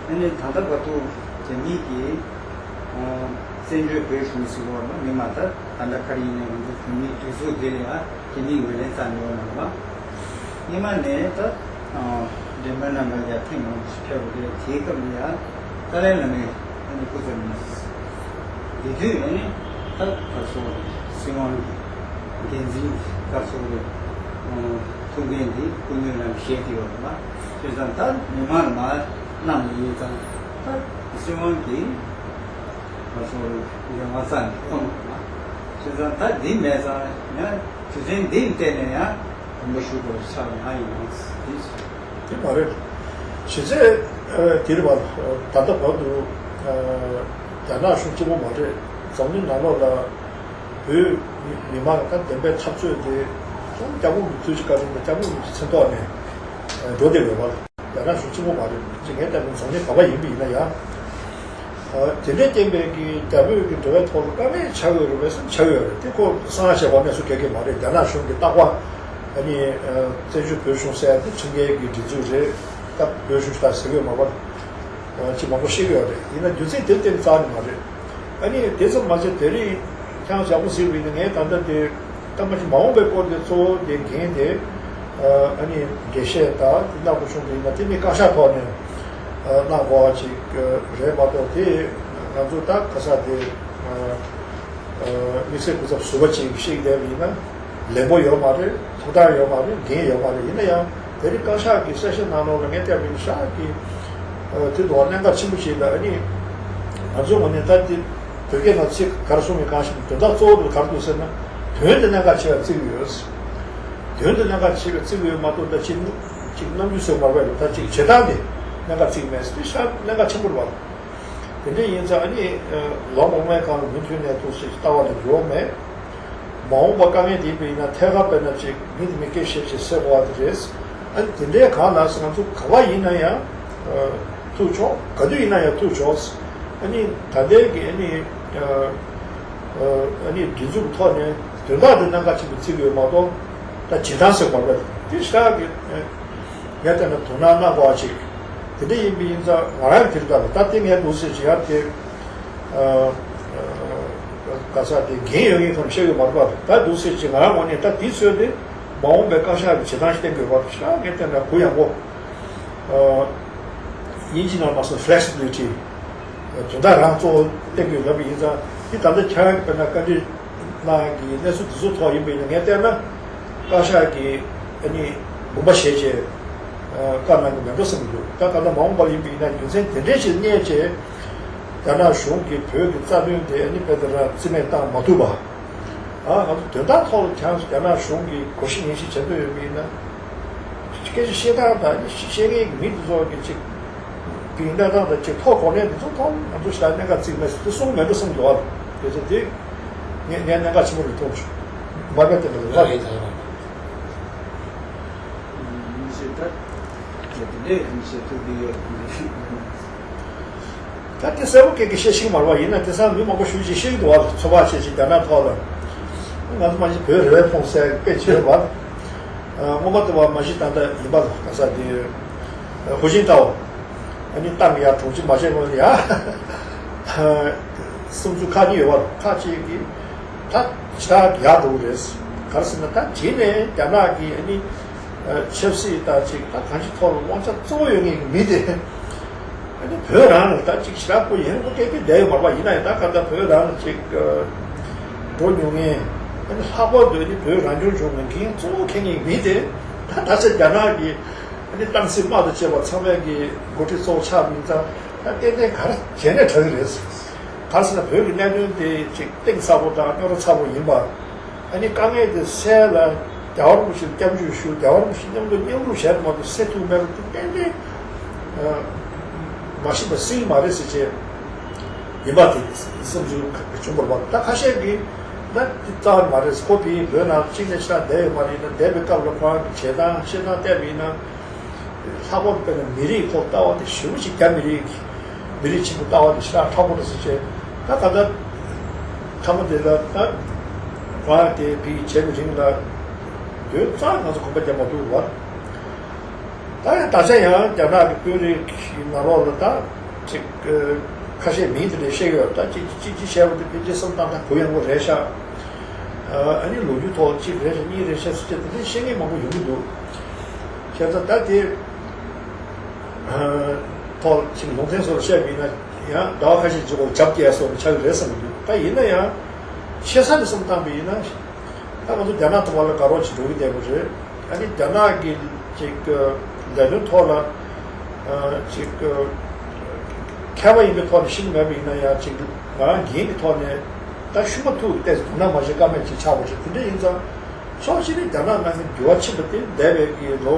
ཨ་ནི་ད་ལྟ་བར་དུ་རྒྱ་མི་གིས་བཙན་བྱོལ་བོད་གཞུང་ཟེར་བ་ལ་མི་མང་ད་ད་ལྟ་ག་རེ་ཡིན་ནའི་ང་ཚོ་བོད་མིའི་སྒྲིག་འཛུགས་འདི་ལ་ཡང་རྒྱ་མིས་ངོས་ལེན་རྩ་ནས་ཡོད་མ་རེད་པ། སྔོན་མ་ནས་ད་འདེམས་པ་རྣམ་པ་ཡར་ཐེངས་མང་པོ་ཞིག་ཕེབས་པ་རེད། དེའི་སྐབས་ལ་ཡང་ཏཱ་ལའི་བླ་མས་ཨ་ནི་སྐུ་ཚབ་གནང་། དེ་དུས་ཨ་ནི་ད་ག་སོ་སྲིད་དབང་གི་འགན་འཛིན་ག་སོ་རེད། ཐུགས་འགན་འདི་སྐུ་ངོ་ལ་བཞེས་ཏེ་ཡོད་པ་ལ། བྱས་ཙང་ད་མི་མང་ལ་མར་གནང་བ་ཡིན་ཙང་ད་སྲིད་དབང་གིས་ང་ཚོར་འགན་དབང་རྩ་ནས་ཁུར་མ་ཐུབ་པ། བྱས་ཙང་ད་འདི་མེད་ཙང་ཡང་རྒྱུ་མཚན་འདི་ལ་བརྟེན་ནས་ཡང་དགོངས་པ་ཞུ་དགོས་ཆགས་ཡང་ཡིན་ནོ། འདི་དེ་མ་རེད། གཞི་རྩའི་དེ་རེད་པ། ད་ལྟ་བར་དུ་རྒྱ་ནག་གཞུང་གཅིག་པོ་མ་རེད། འཛམ་གླིང་ནང་ལོགས་ལ་བོད་མི་མང་ལ་ད་བདེན་པའི་འཐབ་རྩོད་དེ་ཁོང་སྐྱབས་མགོན་གྱི་ཐུགས་རྗེ་བཀའ་དྲིན་དང་སྐྱབས་མགོན་གྱི་མཚན་ཐོག་ནས་འགྲོ་བསྡད་ཡོད་པ། རྒྱ་ནག་གཞུང་གཅིག་པོ་མ་རེད། ཅིག་ངས་བལྟས་ན་འཛམ་གླིང་ག་པར་ཡིན་པ་ཡིན་ན་ཡང་། དེ་འདྲའི་རྐྱེན་པས་ཀྱི་རྒྱ་བོད་ཀྱི་འབྲེལ་བའི་ཐོག་ལ་དཀའ་ངལ་ཆགས་ཡོད་རེད་པས་སམ་ཆགས་ཡོད་རེད། དེ་ཁོ་གསང་བཤད་པ་གནས་ཚུལ་ག་གེ་མ་རེད། རྒྱ་ནག་གཞུང་གི་རྟག་པར་ཨ་ནི་བཙན་བྱོལ་བོད་གཞུང་ཟེར་ཡ་དེ་ཁྲིམས་འགལ་གྱི་སྒྲིག་འཛུགས་རེད། ད་བོད་གཞུང་ཞིག་ད་ཟེར་གི་ཡོད་མ་པ། ཅིག་མང་པོ་བཤད་གི་ཡོད་རེད། ཡིན་ན་རྒྱུ་མཚན་དེ་ལ་བརྟེན་རྩ་ནས་མ་རེད། ཨ་ནི་དེ་ཙམ་མ་ཟད་དེ་རིང་ཁྱེད་རང་ཞག་པོ་གཟིགས་པ་ཡིན་ན་ངས་ད་ལྟ་དེ་ད་མ་གཞི་མ་འོངས་པའི་སྐོར་དེ་གཙོ་བོ་དེ་འགན་དེ་ ཨ་ནི་འགྲེལ་བཤད་དང་དེ་གནང་དགོས་བྱུང་བ་ཡིན་ན། དེ་ནི་བཀའ་ཤག་ཐོག་ནས་གནང་དགོས་པ་ཅིག་རེད་མ་གཏོགས། དེ་ང་ཚོ་ད་ག་ས་དེ་དམིགས་བསལ་སྐུ་ཚབ་ཟུར་པ་ཅིག་བཤད་བསྡད་པ་ཡིན་ན་ལན་པོ་ཡོད་མ་རེད། ཐོབ་ཐང་ཡོད་མ་རེད། འགན་ཡོད་མ་རེད། ཡིན་ན་ཡང་དེ་རིང་བཀའ་ཤག་གི་གསལ་བཤད་ནང་ལོགས་ལ་ངས་བལྟས་པ་ཡིན་ན་ཤག་གི་དེ་འདུག་བ། གནད་འགག་ཆེན་པོ་ཞིག་ལ། ཨ་ནི་ང་ཚོའི་ངོས་ནས་ད་དེ་བོད་སྐད་ནང་ཚིག་ག་རེ་གསུངས་པའི་གང་ཞིག་དོན་དག་གཙོ་བོ་དེ་ག་རེ་འདུག་ཟེར་ན། དོན་དེ་གནད་འགག་ཆེ་བར་བརྩི་གི་ཡོད། དོན་དེ་གནད་འགག་ཆེ་བར་བརྩི་གི་ཡོད་མ་གཏོགས། ད་ཅིག་ཅིག་རྣམ་འགྱུར་བཟོས་མ་རེད་པ། ད་ཅིག་བྱེད་སྟངས་དེ་གནད་འགག་བརྩི་གི་མེད་ཟེར། དེ་ཤག་གནད་འགག་ཆེན་པོ་རེད་པ། དེ་འདྲ་ཡིན་ཙང་། ཨ་ནི་ལོ་མང་པོའི་སྒང་ལ་མུ་མཐུད་ནས་འདུག་ཟེར་ལྟ་བ་ལ་འགྱུར་བ་མེད། མ་འོངས་པ་དཀའ་ངལ་དེ་ཡིན་པ་ཡིན་ན་ཐད་ཀར་དཔེར་ན་ཅིག་མི་དེ་མི་སྐད་བཤད་བྱས་སེལ་དགོས་པ་དེ་རེད། ཨ་ནི་དེ་འདྲའི་སྒང་ལ་ང་ཚོ་ག་པར་ཡིན་ན་ཡང་ཐུག་ཆོག། ག་དུས་ཡིན་ན་ཡང་ཐུག་ཆོག། ཨ་ནི་ད་ལྟའི་གི་ཨ་ནི་ཨ་ནི་སྒྲིག་འཛུགས་ཐོག་ནས་དོན་དག་དེ་གནད་འགག་ཆེན་པོ་བརྩི་གི་ཡོད་མ་གཏོགས། ད་བྱེད་སྟངས་ཟེར་བ་རེད། དེ་ཤག་གི་ངས་བལྟས་ན་དོ་སྣང་གནང་དགོས་པ་ཅིག་དེ་འདྲ་ཡིན་པ་ཡིན་ཙང་། ང་རང་གི་དེ་རིང་ད་ལྟ་དེ་ངས་འདུག་ཟེར་ཅིག་ཡར་དེ་ག་ས་དེ་འགན་ཡོད་མཁན་ཁོ་ན་བཤད་ཡོད་མ་རེད་པ། ད་འདུག་ཟེར་ཅིག་ང་རང་ངོས་ནས་ད་དེའི་ཚོད་དེ་མ་འོངས་པའི་བཀའ་ཤག་གི་བྱེད་སྟངས་ཤིག་བསྟན་དགོས་པ་ཤག་ངས་བལྟས་ན་གུ་ཡངས་པོ། དབྱིན་ཇི་ནང་མ་སོང་flexibility། དོན་དག་རང་གཙོ་བོ་བསྟན་དགོས་ལབ་པ་ཡིན་ཙང་། དེ་ད་ལྟ་ཁྱེད་རང་གི་དཔེར་ན་བཀའ་འདྲི་གནང་གི་གནས་ཚུལ་འདི་ཚོ་ཐོག་ཡིན་པ་ཡིན་ན། ངས་བལྟས་ན་བཀའ་ཤག་གིས་ཨ་ནི་དགོངས་པ་བཞེས་བྱས་བཀའ་གནང་གི་མེད་འགྲོ་བསམ་གྱི་འདུག། ད་ག་ད་མ་འོངས་པར་ཡིན་པ་ཡིན་ན་རྒྱུ་མཚན་དེ་འདྲས་ཞིག་རྙེད་བྱས་རྒྱ་ནག་གཞུང་གིས་བོད་ཀྱི་རྩ་དོན་དེ་ཨ་ནི་དཔེ་དེ་རང་རྩིས་མེད་བཏང་མ་ཐུབ་པ། ཨ། ང་ཚོ་དོན་དག་ཐོག་ལ་ཁྱེད་རང་ཚོ་རྒྱ་ནག་གཞུང་གིས་གོ་ཤེས་ཉན་ཤེས་བྱེད་འདོད་ཡོད་མིན་ན། སྐད་ཆ་བཤད་སྟངས་དང་བཤད་མཁན་གྱི་མི་དེ་ཚོ་གི་ཅིག་གི་གནས་སྟངས་དང་ཅིག་ཐོག་གོ་གནས་དེ་ཚོ་ཐོག་ང་ཚོ་ཞེ་དྲག་གནད་འགག་བརྩིས་མེད་ཟེར་དེ་གསུངས་མེད་འགྲོ་བསམ་འདུག་ཨ། དེ་ཚོ་དེ་ངས་ངས་གནད་འགག་ཆེན་པོ་རེད་མཐོང་བྱུང་། མ་དཔེ་དེ་འདྲ་རེད་ལ་ཡིན་ད་ཡིན་མི་ཤེས་ད་དེ་ལས་མི་ཤེས་ཐུབ་ཀྱི་ཡོད་མི་ཤེས། ད་དེ་གསལ་པོ་སྐད་ཀྱི་བཤད་ཤེས་ཀྱི་མ་རེད་པ། ཡིན་ན་དེང་སང་མི་མང་པོ་ཞེ་ཅིག་བཤད་ཀྱི་འདུག་བ། ཚོད་དཔག་བྱས་ཅིག་རྒྱ་ནག་ཐོག་ལ། ང་ཚོ་མ་གཞི་བོད་རེ་བའི་ཕུང་གསལ་དཔེ་བྱས་པ། སྔོན་མ་ལྟ་བུ་མ་གཞི་ད་ལྟ་ཡིན་པ་ལ་ག་ས་དེ་ཧུ་ཅིན་ཏའོ། ཨ་ནི་ཏང་གི་ཡ་དྲུང་ཆེ་མ་བྱས་པ་ལ་ཡ། སུམ་ཅུ་ཁག་གཉིས་ཡོད་པ། ཁག་གཅིག་གིས་ད་ཇི་ལྟར་ཡག་འགྲོ་གི་རེད། ག་རེ་ཟེར་ན་ད་རྗེས་ནས་རྒྱ་ནག་གིས་ཨ་ནི། ཆབ་སྲིད་དང་ཅིག་ད་གང་ཅིའི་ཐོག་ལ་དབང་ཆ་གཙོ་བོ་ཡོད་མཁན་གྱི་མི་དེ། ཨ་ནི་བོད་རང་ལ་ད་ཅིག་ཞེ་དྲག་པོ་ཡན་པོ་སྐད་ཀྱི་བསྡད་ཡོད་མ་རེད་པ། ཡིན་ན་ཡང་ད་ག་ད་བོད་རང་ལ་ཅིག་འགྲོ་མྱོང་མཁན། ཨ་ནི་ལྷག་པར་དུ་ཨ་ནི་བོད་རང་སྐྱོང་ལྗོངས་ལ་འགན་གཙོ་བོ་འཁྱེར་མཁན་གྱི་མི་དེ། ད་ད་ཆ་རྒྱ་ནག་གི་ཨ་ནི་ཏང་སྲིད་དམག་དང་བཅས་པ་ཚང་མའི་གི་འགོ་ཁྲིད་གཙོ་བོ་ཆགས་པ་ཡིན་ཙང་། ད་ཏན་ཏན་ག་རེ་བྱས་ནས་དྲག་གི་རེད། ག་རེ་ཟེར་ན་བོད་ཀྱི་གནད་དོན་དེ་ཅིག་གཏིང་ཟབ་པོ་དང་རྙོག་དྲ་ཚ་པོ་ཡིན་པ། ཨ་ནི་དཀའ་ངལ་དེ་སེལ་ལ་རྒྱལ་བ་རིན་པོ་ཆེར་སྐྱབས་འཇུག་ཞུ། རྒྱལ་བ་རིན་པོ་ཆེ་མཉམ་དུ་མཉམ་རུབ་བྱས་མ་གཏོགས་སེལ་ཐུབ་མེད་པ་དེ་ཏན་ཏན་མ་ཤེས་པ་སྲིད་མ་རེད་ཟེར་བྱས་ཡིན་པ་དེ་བསམ་ཚུལ་བྱུང་བ་རེད་པ། ད་ཁ་ཤས་ཀྱིས་ད་དེ་རྩ་བ་མ་རེད། ཁོ་བོད་ནང་གཅིག་ནས་ཤ་བསྡད་ཡོད་མ་རེད། ད་བསྡད་པའི་སྐབས་ལ་ཁོ་རང་གི་བྱེད་སྟངས་བཤད་སྟངས་བལྟས་པ་ཡིན་ན། ལྷག་པར་དུ་དཔེར་ན་མི་རིགས་ཐོག་ལྟ་བ་དེ་ཞེ་པོ་ཅིག་རྒྱ་མི་རིགས་ཀྱི་མི་རིགས་ཆེན་པོ་ལྟ་བ་དེ་ཞེ་དྲག་མཁྲེགས་པོ་རེད་ཟེར་བྱས། ད་ད་ལྟ་ཐ་མ་དེ་ལ་ད་རང་དེ་བི་བྱས་པའི་རིང་ལ་དུས་ཙམ་ང་ཚོ་གོམ་པ་རྒྱག་མ་ཐུབ་པ། ད་ཡང་ད་ཆ་ཡང་རྒྱ་ནག་གི་དཔོན་རིགས་ཀྱི་ནང་ལོགས་ལ་ད་ཅིག་ཁ་ཤས་མིང་དེ་འདྲ་བཤད་ཡོད། ད་ཅིག་ཅིག་ཅིག་བཤད་པ་དེ་ཕལ་ཆེར་བསམ་སྟངས་ད་གུ་ཡངས་པོ་རེད་ཤག། ཨ་ནི་ལོ་རྒྱུས་ཐོག་གཅིག་རེད་ཤག་གཉིས་རེད་ཤག་ཟེར་བྱས་དེ་འདྲ་བཤད་མཁན་མང་པོ་ཡོང་གི་འདུག། བྱས་ཙང་ད་དེ་ཐོག་ཅིག་ལུང་ཚན་སོགས་བཤད་པ་ཡིན་ན་ཡང་ཟླ་བ་ཁ་ཤས་ཅིག་འགོར་རྒྱབ་སྐྱེལ་སོགས་ཆགས་ཀྱི་རེད་བསམ་གྱི་འདུག། ད་ཡིན་ན་ཡང་ཆེ་ས་ནས་བསམ་བཏང་པ་ཡིན་ན། ད་ང་ཚོ་རྒྱ་ནག་ཐོག་ལ་དགའ་རོགས་ཅིག་འགྲོ་གི་བསྡད་པ་རེད། ཨ་ནི་རྒྱ་ནག་གི་ཅིག་ལས་དོན་ཐོག་ལ་ཅིག་མཁས་པ་ཡིན་པའི་ཐོག་ནས་ཤེས་ཀྱི་མེད་པ་ཡིན་ན་ཡང་ཅིག་ང་རང་འགན་གྱི་ཐོག་ནས་ད་ཤུ་མ་ཐུག་སྟེ་དོ་སྣང་མ་བྱེད་ཀ་མེད་ཅིག་ཆགས་པ་རེད། དེ་འདྲ་ཡིན་ཙང་ཕྱོགས་གཅིག་ནས་རྒྱ་ནག་ནང་གི་འགྱུར་བ་ཆེན་པོ་དེ་འདས་པའི་གི་ལོ་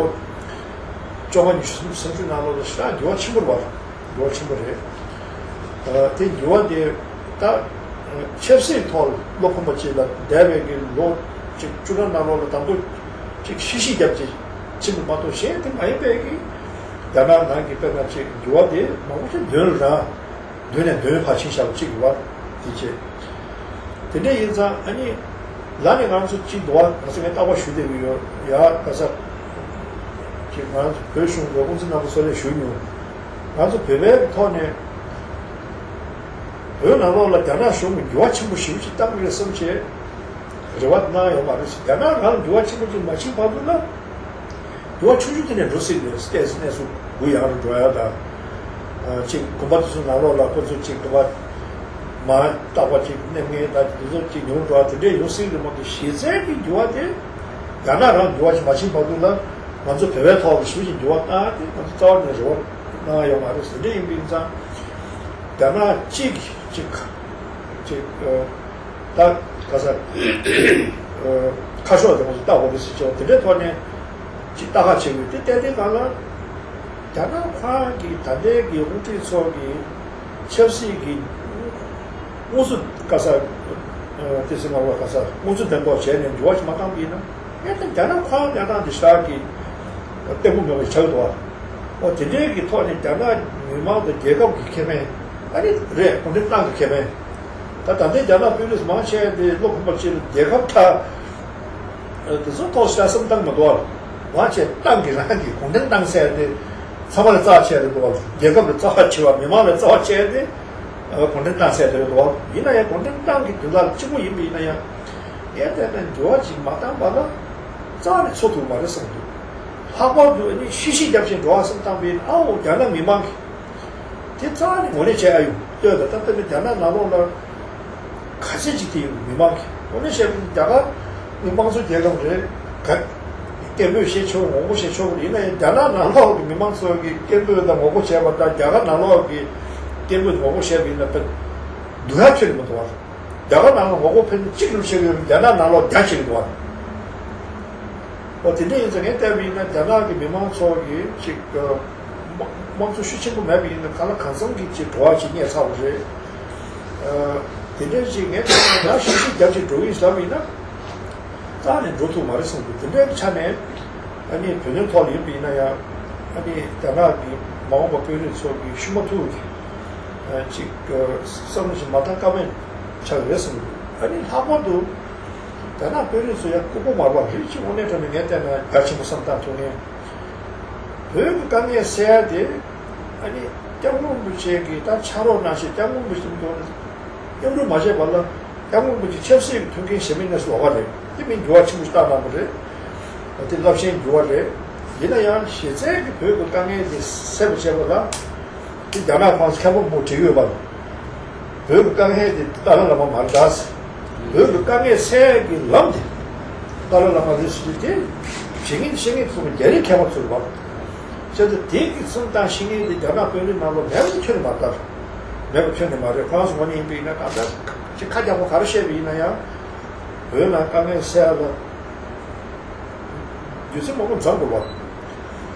བཅོ་ལྔ་ཉི་ཤུ་སུམ་ཅུ་ནང་ལོགས་ལ་ཞེ་དྲག་འགྱུར་བ་ཆེན་པོ་རེད་པ། འགྱུར་བ་ཆེན་པོ་རེད། ཨ། དེ་འགྱུར་བ་དེ་ད་ཆབ་སྲིད་ཐོག་བློ་ཕམ་པ་ཅིག་ལ་འདས་པའི་གི་ལོ་ཅིག་བཅུ་ཕྲག་ནང་ལོགས་ལ་དང་པོ་ཅིག་ཤི་ཤི་རྒྱབ་ཅིག་ཕྱིན་པ་མ་གཏོགས། གཞན་དེ་མ་ཡིན་པའི་གི་རྒྱ་ནག་ནང་གི་དཔེར་ན་ཅིག་འགྱུར་བ་དེ་མང་པོ་ཅིག་མདུན་ལ་རང་མདུན་ནས་མདུན་ཕར་ཕྱིན་བཞག་པ་ཅིག་ཡོད་པ་དེ་བྱས། དེ་འདྲ་ཡིན་ཙང་ཨ་ནི་ལ་ནས་ང་ཚོ་གཅིག་འདུག་བ། ང་ཚོ་ངས་རྟག་པར་ཞུ་བསྡད་ཀྱི་ཡོད་ཡ། ག་ས་ཅིག་ང་ཚོ་བོད་གཞུང་གི་དབུ་འཛིན་རྣམ་པ་ཚོ་ལ་ཞུ་མྱོང་། ང་ཚོ་བོད་པའི་ཐོག་ནས་བོད་ནང་ལོགས་ལ་རྒྱ་ནག་གཞུང་གིས་འགྱུར་བ་ཆེན་པོ་ཞེ་པོ་ཅིག་བཏང་གི་རེད་བསམ་བྱས་རེ་བ་གནང་ཡོད་མ་རེད། རྒྱ་ནག་ནང་ལ་འགྱུར་བ་ཆེན་པོ་ཅིག་མ་ཕྱིན་བར་དུ་ལ་ འགྱུར་བ་ཆུང་ཆུང་དེ་ནས་འགྲོ་སྲིད་པའི་སྐད་གནས་སུ་འགུལ་ཡང་རུ་འགྲོ་ཡ་དང་། ཅིག་དགོན་པ་དེ་ཚོ་ནང་ལོགས་ལ་ཁོ་ཚོ་ཅིག་དགོན་པ་མ་བཏགས་པ་ཅིག་གནས་ངེས་དང་དེ་ཚོ་ཅིག་ཉུང་འགྲོ་བ་དེ་འདྲས་ཡོང་སྲིད་རེད་མ་གཏོགས་གཞི་རྩའི་གི་འགྱུར་བ་དེ་རྒྱ་ནག་རང་འགྱུར་བ་ཞིག་མ་ཕྱིན་བར་དུ་ལ་ང་ཚོ་བོད་པའི་ཐོག་ལ་ཞུ་ཞིང་འགྱུར་བ་བཏང་ཡ་དེ་ང་ཚོ་རྩ་བ་ནས་རེ་བ་གནང་ཡ་ཡོད་མ་རེད་ཟེར་འདྲས་ཡིན་པ་ཡིན་ཙང་རྒྱ་ནག་གཅིག་གཅིག་གཅིག་ད་ག་ས་ཁ་ཕྱོགས་དེ་ང་ཚོ་ལྟ་དགོས་རེད་ཟེར་ཆོག་དེ་འདྲའི་ཐོག་ནས་ཅིག་ལྟ་ཁ་བྱེད་དགོས་དེ་ལྟ་དེ་གང་ལ་རྒྱ་ནག་ཁོ་རང་གི་ད་ལྟའི་གི་དབུ་ཁྲིད་ཚོ་གི་ཆབ་སྲིད་ཀྱི་དངོས་སུ་ག་ས་དེ་སྲིད་མ་བ་ག་ས་དངོས་སུ་བདེན་པོ་བྱས་ནས་འགྱུར་བ་ཞིག་མ་བཏང་པ་ཡིན་ན་ངས་ད་རྒྱ་ནག་ཁོ་རང་རྒྱ་ནག་འདི་ཤར་གི་ལྟད་མོ་མེད་པ་ཆགས་འདུག་ཨ། ཨོ་དེ་འདྲའི་གི་ཐོག་ནས་རྒྱ་ནག་མི་མང་དང་རྒྱལ་ཁབ་ཀྱི་ཁེ་ཕན་ཨ་ནི་རེད་གུང་ཁྲན་ཏང་གི་ཁེ་ཕན། ད་ད་ལྟའི་རྒྱ་ནག་དཔོན་རིགས་མང་ཆེ་དེ་བློ་ཁོག་པ་ཅིག་རྒྱལ་ཁབ་ཁག་དེ་ཚོ་ཐོག་ཤ་བསམ་བཏང་མ་འདུག་ཨ། མང་ཆེ་ཏང་གི་རང་གི་གུང་ཁྲན་ཏང་ཟེར་དེ་ཚང་མ་ལ་རྩ་ཆེ་རེད་འདུག་ཨ། རྒྱལ་ཁབ་ལ་རྩ་བ་ཆེ་བ་མི་མང་ལ་རྩ་བ་ཆེ་དེ་གུང་ཁྲན་ཏང་ཟེར་དེ་རེད་འདུག་ཨ། ཡིན་ན་ཡང་གུང་ཁྲན་ཏང་གི་དོན་དག་གཅིག་པོ་ཡིན་པ་ཡིན་ན་ཡང་ངས་བལྟས་ན་འགྱུར་བ་ཅིག་མ་བཏང་པ་ལ་རྩ་ནས་འཚོ་ཐུབ་མ་རེད་བསམ་འདུག་ལྷག་པར་དུ་ཨ་ནི་ཤི་ཤི་རྒྱབ་ཅིང་འགྲོ་བ་བསམ་བཏང་པས་ཨའོ་རྒྱ་ནག་མི་མང་གི་དེ་རྩ་ནས་ངོས་ལེན་བྱས་ཨ་ཡོང་ལྟོས་དང་ད་ལྟ་ནི་རྒྱ་ནག་ནང་ལོགས་ལ་ག་ཚད་ཅིག་དེ་ཡོད་མི་མང་གི་ངོས་ལེན་བྱས་པ་ནི་རྒྱ་གར་ནི་དམངས་གཙོ་རྒྱལ་ཁབ་རེད་ག་སྐད་འབོད་བྱེད་ཆོག་ངོ་རྒོལ་བྱེད་ཆོག་ཡིན་ན་ཡང་རྒྱ་ནག་ནང་ལོགས་ཀྱི་མི་མང་ཚོ་གི་སྐད་འབོད་དང་ངོ་རྒོལ་བྱས་པ་དང་རྒྱ་གར་ནང་ལོགས་ཀྱི་སྐད་འབོད་ངོ་རྒོལ་བྱས་པ་ཡིན་ན་དཔེ་སྡུག་ཡག་ཁྱོན་ནས་མི་འདུག་བ། རྒྱ་གར་ནང་ལ་ངོ་རྒོལ་ཕེབས་ནས་གཅིག་ལུས་བྱེད་ཀྱི་ཡོད་རྒྱ་ནག་ནང་ལོགས་རྒྱ་བྱེད་ཀྱི་འདུག་བ། ཨོ་དེ་འདྲ་ཡིན་ཙང་ངས་བལྟས་པ་ཡིན་ན་རྒྱ་ནག་གི་མི་མང་ཚོ་གི་ཅིག་དམངས་གཙོ་ཤུགས་ཆེན་པོ་མེད་པ་ཡིན་ན་གང་ལ་གང་འཚམ་གྱི་ཅིག་གྲོགས་ཅིག་རྙེད་ཚར་བ་རེད། དེ་འདྲ་ཅིག་ངས་བལྟས་ན་ཡང་ཤུགས་ཤུགས་རྒྱབ་ཅིག་འགྲོ་གི་ཡིན་ཟེར་བ་ཡིན་ན་རྩ་ནས་འགྲོ་ཐུབ་མ་རེད་བསམ་གི་དེ་འདྲའི་ཆ་ནས་ཨ་ནི་བོད་དོན་ཐོག་ལ་ཡིན་པ་ཡིན་ན་ཡང་ཨ་ནི་རྒྱ་ནག་གི་མ་འོངས་པ་དཔོན་རིགས་ཚོ་གི་ཤུགས་མ་ཐུག་གི་ཅིག་བསམ་བློ་ཞིག་མ་བཏང་ཀ་མེད་ཆགས་ཡོད་བསམ་གི་ཨ་ནི་ལྷག་པར་དུ། རྒྱ་ནག་དཔོན་རིགས་ཚོ་ཡང་ལྐུགས་པ་མ་རེད་པ་རེད་ཅེས་དངོས་གནས་དྲང་གནས་ངས་བལྟས་ན་རྒྱ་ཆེན་པོ་བསམ་བཏང་ཐུབ་མཁན། བོད་ཀྱི་དཀའ་ངལ་སེལ་ཡ་དེ་ཨ་ནི་སྐྱབས་མགོན་རིན་པོ་ཆེ་གིས་ད་ཕྱག་རོགས་གནང་ཞེས་སྐྱབས་མགོན་རིན་པོ་ཆེ་མཉམ་དུ་མཉམ་རུབ་མ་བྱས་པ་ལ་སྐྱབས་མགོན་རིན་པོ་ཆེ་ཆབ་སྲིད་ཀྱི་མཐུན་རྐྱེན་གཞན་མི་སྣ་ཚོ་ལོགས་ཀ་རེད་དེ་མིན་འགྱུར་བ་ཆེན་པོ་ཞིག་བཏང་གནང་པ་རེད། དེ་རླབས་ཆེན་འགྱུར་བ་རེད། ཡིན་ན་ཡང་གཞི་རྩའི་གི་བོད་ཀྱི་དཀའ་ངལ་དེ་སེལ་བར་བྱས་པ་ལ། དེ་རྒྱ་ནག་ཁོང་ཚོ་མཁས་པ་མང་པོ་བྲིས་ཡོད་པ། བོད་ཀྱི་དཀའ་ངལ་དེ་ཏཱ་ལའི་བླ་མ་མ་རེད་ད། བོད་ཀྱི་དཀའ་ངལ་སེལ་ཡག་གི་ལམ་དེ་ཏཱ་ལའི་བླ་མ་རེད་ཟེར་དུས་དེ་བྱེད་མཁན་བཤད་མཁན་ཚོ་རྒྱ་རིགས་མཁས་པ་ཚོ་རེད་པ། བྱས་ཙང་དེ་གི་སེམས་དང་ཤེས་མཁན་དེ་རྒྱ་ནག་དཔོན་རིགས་ནང་ལོགས་མེད་པ་ཁྱོན་ནས་མ་རེད་ད། མེད་པ་ཁྱོན་ནས་མ་རེད། ཁོ་རང་ཚོ་ངོས་ནས་ཡིན་པ་ཡིན་ན་གང་ལྟར་ཅིག་ཁ་རྒྱག་པ་ག་རེ་བཤད་པ་ཡིན་ན་ཡང་། བོད་ནང་དཀའ་ངལ་སེལ་ཡག་ལ་རྒྱུ་མཚན་མང་པོ་འཛོམས་དགོས་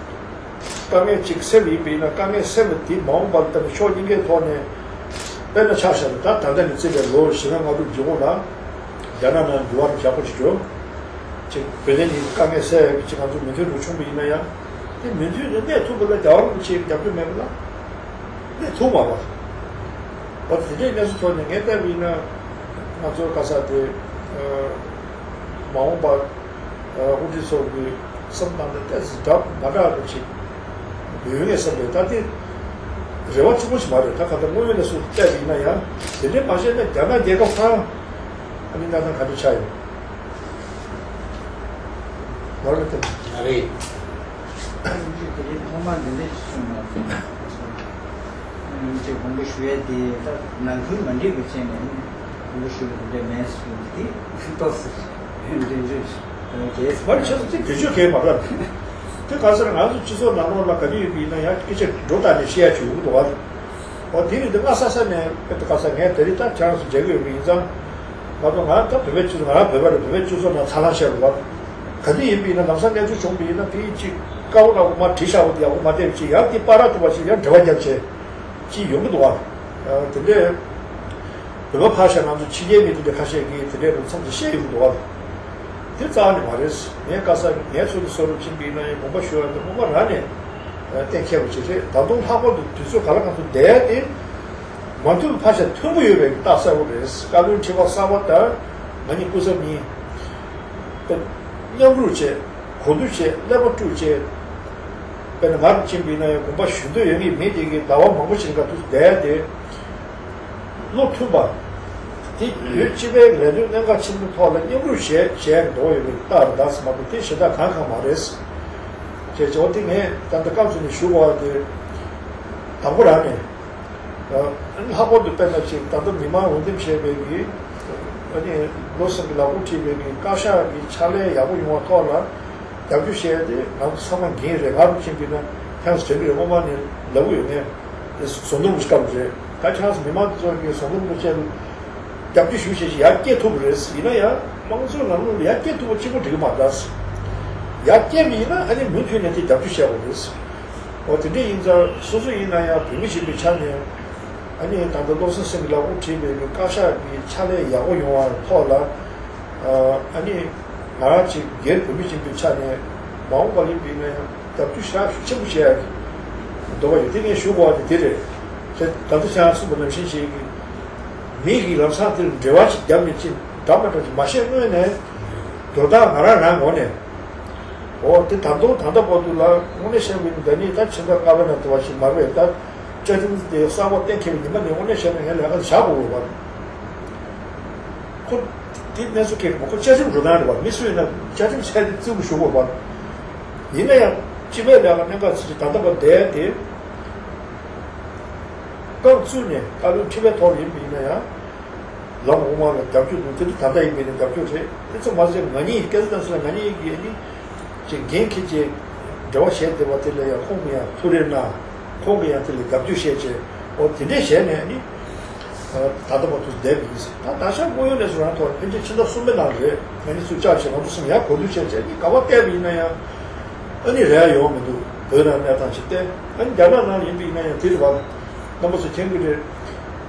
པ། དཀའ་ངལ་གཅིག་སེལ་བ་ཡིན་པ་ཡིན་ན་དཀའ་ངལ་སེལ་བ་དེ་མ་འོངས་པར་ལྟ་ནས་ཕྱོགས་གཉིས་ཀའི་ཐོག་ནས་དཔེར་ན་ཆ་བཞག་ན་ད་ད་ལྟ་ནས་བརྩིས་པའི་ལོ་བཞི་ལྔ་ལྔ་དྲུག་གི་གོང་ལ་རྒྱ་ནག་ནང་འགྱུར་བ་ཡག་པོ་ཅིག་བྱུང་། ཅིག་བོད་དོན་གྱི་དཀའ་ངལ་སེལ་ཡག་གི་ཅིག་ང་ཚོ་མོས་མཐུན་རུ་བྱུང་བ་ཡིན་ན་ཡང་དེ་མོས་མཐུན་དེ་གནས་ཐུབ་པ་ལ་རྒྱལ་བ་རིན་པོ་ཆེའི་རྒྱབ་སྐྱོར་མེད་པ་ལ་གནས་ཐུབ་མ་རེད། འོ་དེ་འདྲའི་གནས་ཚུལ་ཐོག་ནས་ངས་བལྟས་པ་ཡིན་ན་ང་ཚོ་ག་ས་དེ་མ་འོངས་པར། དབུ་ཁྲིད་ཚོ་གི་བསམ་སྟངས་དེ་ཏོག་ཙམ་འདྲ་མ་འདྲ་བ་ཅིག་ཡོད་ངེས་བསམ་པས་ད་དེ་རེ་བ་ཆེན་པོ་ཞིག་མ་རེད། ད་ག་ད་དངོས་ཡོད་ལ་སུ་བལྟས་པ་ཡིན་ན་ཡང་དེ་འདྲའི་མ་བྱས་ན་རྒྱ་ནག་རྒྱལ་ཁབ་ཁང་ཨ་ནི་གནས་སྟངས་ག་འདྲ་ཆགས་ཡོད་མ་རེད་དེ། ཨ་རེད། དེ་རིང་ཐོག་མར་འདི་འདྲ་ཞིག་གསུངས་ཡོད། ཅིག་དགོངས་པ་ཞུ་ཡས་དེ་ད་ནང་ཁུལ་མ་འགྲིག་པའི་རྐྱེན་ནས་དགོངས་པ་ཞུ་ཡས་དེ་འདྲ་མེད་ཟེར་དེ་ཏོག་ཙམ་འགྲེལ་བརྗོད་གལ་མ་ཆེ་ས་ཅིག་འགྲེལ་བརྗོད་གལ་མ་རེད། དེ་ག་ཟེར་ང་ཚོ་སྤྱི་ཚོགས་ནང་ལོགས་ལ་ག་དུས་ཡོད་པ་ཡིན་ན་ཡང་སྐད་ཆ་འགྲོ་སྟངས་ནས་བཤད་ཡ་ཅིག་ཡོང་གི་འདུག་བ། འོ་དེ་རིང་འདི་སྔ་ས་ས་ནས་དཔེ་དེ་ག་ས་ངས་དེ་རིང་ད་ཁྱེད་རང་ཚོ་མཇལ་གི་ཡོད་པ་ཡིན་ཙང་། ང་ཚོ་ང་ད་བོད་པའི་སྤྱི་ཚོགས་ང་རང་བོད་པ་རེད། བོད་པའི་སྤྱི་ཚོགས་ནང་ཚ་ལང་བཤད་རུང་བ། ག་དུས་ཡིན་པ་ཡིན་ན་ལམ་སང་གནས་ཚུལ་བྱུང་བ་ཡིན་ན་དེ་ཅིག་དཀར་པོ་ནག་པོ་མར་བྲིས་བཞག་པ་དེ་ཡག་པོ་མ་བལྟས་པ་ཅིག་ཡང་དེ་པར་ར་ཐུག་པ་ཅིག་ཡང་འབྲེལ་བ་རྒྱབ་བྱས་ཅིག་ཡོང་གི་འདུག་བ། དེ་འདྲས་བོད་པ་ཕར་བཞག་ང་ཚོ་ཕྱི་རྒྱལ་མི་དེ་འདྲས་ཁ་ཤས་ཀྱིས་དེ་འདྲས་རུ་མཚམས་ཅིག་བཤད་ཡོང་གི་འདུག་བ། དེ་རྩ་བ་ནས་མ་རེད། ངས་བཀའ་ས་ངས་ཚུར་དུ་གསོ་རུ་ཕྱིན་པ་ཡིན་ན་ཡང་དགོངས་པ་ཞུ་ཡ་དེ་སྔོན་མ་རང་ནས་གཏན་འཁེལ་བ་ཅིག་རེད། ད་དུང་ལྷག་པར་དུ་དུས་ཚོད་ག་ལ་གང་འཚམ་བསྡད་དེ། མ་ཐུབ་ཕར་ཞོག་མཐུན་པོ་ཡོད་པའི་རྟགས་གསལ་པོ་རེད། བཀའ་བློན་ཁྲི་པ་གསར་པ་དང་ང་གཉིས་སྐུ་ཚབ་གཉིས་མཉམ་རུབ་བྱས་གོ་བསྡུར་བྱས་ཀླད་པ་དཀྲུགས་བྱས། དཔེར་ན་ང་རུ་ཕྱིན་པ་ཡིན་ན་ཡང་དགོངས་པ་ཞུ་འདོད་ཡོད་མཁན་མི་དེ་གིས་ཟླ་བ་མང་པོ་ཞིག་ག་དུས་བསྡད་དེ་བློ་མཐུན་པ། དེ་བོད་སྤྱི་པའི་ལས་དོན་གནད་འགག་ཆེན་པོའི་ཐོག་ལ་མཉམ་རུབ་བྱས་བྱས་འགྲོ་ཡོད་པའི་རྟགས་རེད། ད་ཟེར་མ་གཏོགས་དེ་གཞན་དག་གང་གང་མ་རེད། ཅེས་བྱ་བ་དེ་ངས་ད་ལྟ་སྐབས་སུ་ནས་ཞུ་དགོས་པ་དེ། དང་པོ་རང་ནས། ཨ་ལྷག་པར་དུ་དཔེར་ན་ཅིག་ད་ལྟ་མི་མང་འོས་འདེམས་བྱས་པའི་གི་ཨ་ནི་བློ་བཟང་གི་ལག་དབུ་ཁྲིད་པའི་གི་བཀའ་ཤག་གི་ཕྱག་ལས་ཡག་པོ་ཡོང་བ་ཐོག་ལ་རྒྱབ་སྐྱོར་བྱས་ཏེ་ང་ཚོ་ཚང་མ་འགན་རེད། ང་རུ་ཕྱིན་པས་ན་ཐེངས་དྲན་གི་རེད། སྔོན་མ་ནས་ལབ་གི་ཡོད། ངས་ཟུང་འབྲེལ་གྱི་སྐབས་རེད། ད་ཆ་མི་མང་དེ་ཚོ་གི་ཟུང་འབྲེལ་གྱི་ཆེད་དུ། རྒྱབ་སྐྱོར་ཞུ་བྱེད་ཀྱི་ཡར་སྐྱེལ་ཐུབ་པ་རེད། ཡིན་ན་ཡང་དམངས་གཙོའི་ལམ་ལུགས་ལ་ཡར་སྐྱེལ་ཐུབ་པ་གཅིག་པོ་འགྲིག་གི་མ་རེད། ཡར་སྐྱེལ་བ་ཡིན་ན་ཨ་ནི་མུ་མཐུད་ནས་དེ་རྒྱབ་སྐྱོར་བྱས་པ་རེད། འོ་དེ་འདྲ་ཡིན་ཙང་སོ་སོ་ཡིན་ན་ཡང་བོད་མི་ཞིག་པའི་ཆ་ནས་ཨ་ནི་ད་ལྟ་བློ་བཟང་སེང་གེ་ལག་དབུ་ཁྲིད་པའི་གི་བཀའ་ཤག་གི་ཕྱག་ལས་ཡག་པོ་ཡོང་བ་ཐོག་ལ། ཨ་ནི་ང་རང་ཅིག་སྒེར་བོད་མི་ཞིག་པའི་ཆ་ནས་མ་འོངས་པ་ལ་ཡིན་ན་ཡང་། རྒྱབ་སྐྱོར་ཞེ་དྲག་ཤུགས་ཆེན་པོ་བྱེད་ཡ་གི་འདོད་པ་ཡོད། དེ་ངས་ཞུ་དགོས་པ་དེ་དེ་རེད། དེ་ད་ལྟ་ཁྱེད་རང་གསུངས་པ་ནང་བཞིན་བྱེད་ཀྱི་མི་གི་ལམ་སང་དེར་འབྲེལ་བ་ཞིག་བརྒྱབ་ནས་ཅི་འདྲ་མ་འདྲ་ཞིག་མ་བཤད་སྔོན་ནས་དོ་བདག་ང་རང་རང་ངོས་ནས། འོ་དེ་ད་དུང་ད་ལྟ་བར་དུ་ལ་དངོས་གནས་བཤད་པའི་འདི་ནི་ད་ཕྱི་ཟླ་ལྔ་པའི་ནང་དུ་བ་ཞིག་མར་བས་ད་བཅའ་ཁྲིམས་དེ་གསར་པ་གཏན་འཁེལ་བའི་ཉི་མ་ནས་དངོས་གནས་བཤད་ན་ངས་ལས་ཀ་བྱ་དགོས་པ། ཁོ་དེ་གནས་ཚུལ་ཁེགས་མ་ཁོ་བཅའ་ཁྲིམས་རུ་སྟངས་རེད་བ། མི་སུ་ཡིན་ན་བཅའ་ཁྲིམས་ཚད་དེ་བརྩི་དགོས་ཞུ་དགོས་པ། ཡིན་ན་ཡང་སྤྱི་པའི་ལས་ཀ་གནད་འགག་ཚིག་ད་ལྟ་བ་བསྡད་དེ་རྐང་བཙུགས་ནས་བཀའ་བློན་ཁྲི་པའི་ཐོག་ཡིན་པ་ཡིན་ན་ཡང་ལམ་དབུ་མ་ལ་རྒྱབ་སྐྱོར་འདུག་དེ་དུས་ད་ལྟ་ཡིན་པ་ཡིན་ན་རྒྱབ་སྐྱོར་རེད། དེ་ཚོ་མ་ཟད་ང་གཉིས་སྐལ་བཟང་སེང་ལ་ང་གཉིས་ཀྱིས་ནི་ཅིག་འགན་འཁྱེར་ཅིག་འབྲེལ་བ་བྱས་བསྡད་པ་དེ་ལ་ཡང་ཁོང་གིས་ཡང་ཐུགས་རེ་གནང་། ཁོང་གིས་ཡང་དེ་ལ་རྒྱབ་སྐྱོར་བྱས་བྱས་འོ་དེ་འདྲས་བྱས་ནས་ནི། ད་ལྟ་བར་དུ་བསྡད་པ་ཡིན། ད་ད་ཆ་དངོས་ཡོད་གནས་ཚུལ་རང་ཐོག་ཕལ་ཆེར་ཕྱི་ཟླ་གསུམ་པའི་ནང་རེད། ང་གཉིས་ཚུར་བཅར་བྱས་ང་ཚོ་གསུམ་ཡར་གོ་བསྡུར་བྱས་བྱས་ནི་ག་པར་བལྟས་པ་ཡིན་ན་ཡང་ཨ་ནི་རེ་བ་ཡོང་མི་འདུག་བོད་ནང་གནས་སྟངས་ཤིག་བལྟས་ཨ་ནི་རྒྱ་ནག་ནང་ཡིན་པ་ཡིན་ན་ཡང་དེ་རེད་བ། རྣམ་པ་ཚོ་མཁྱེན་གྱི་རེད།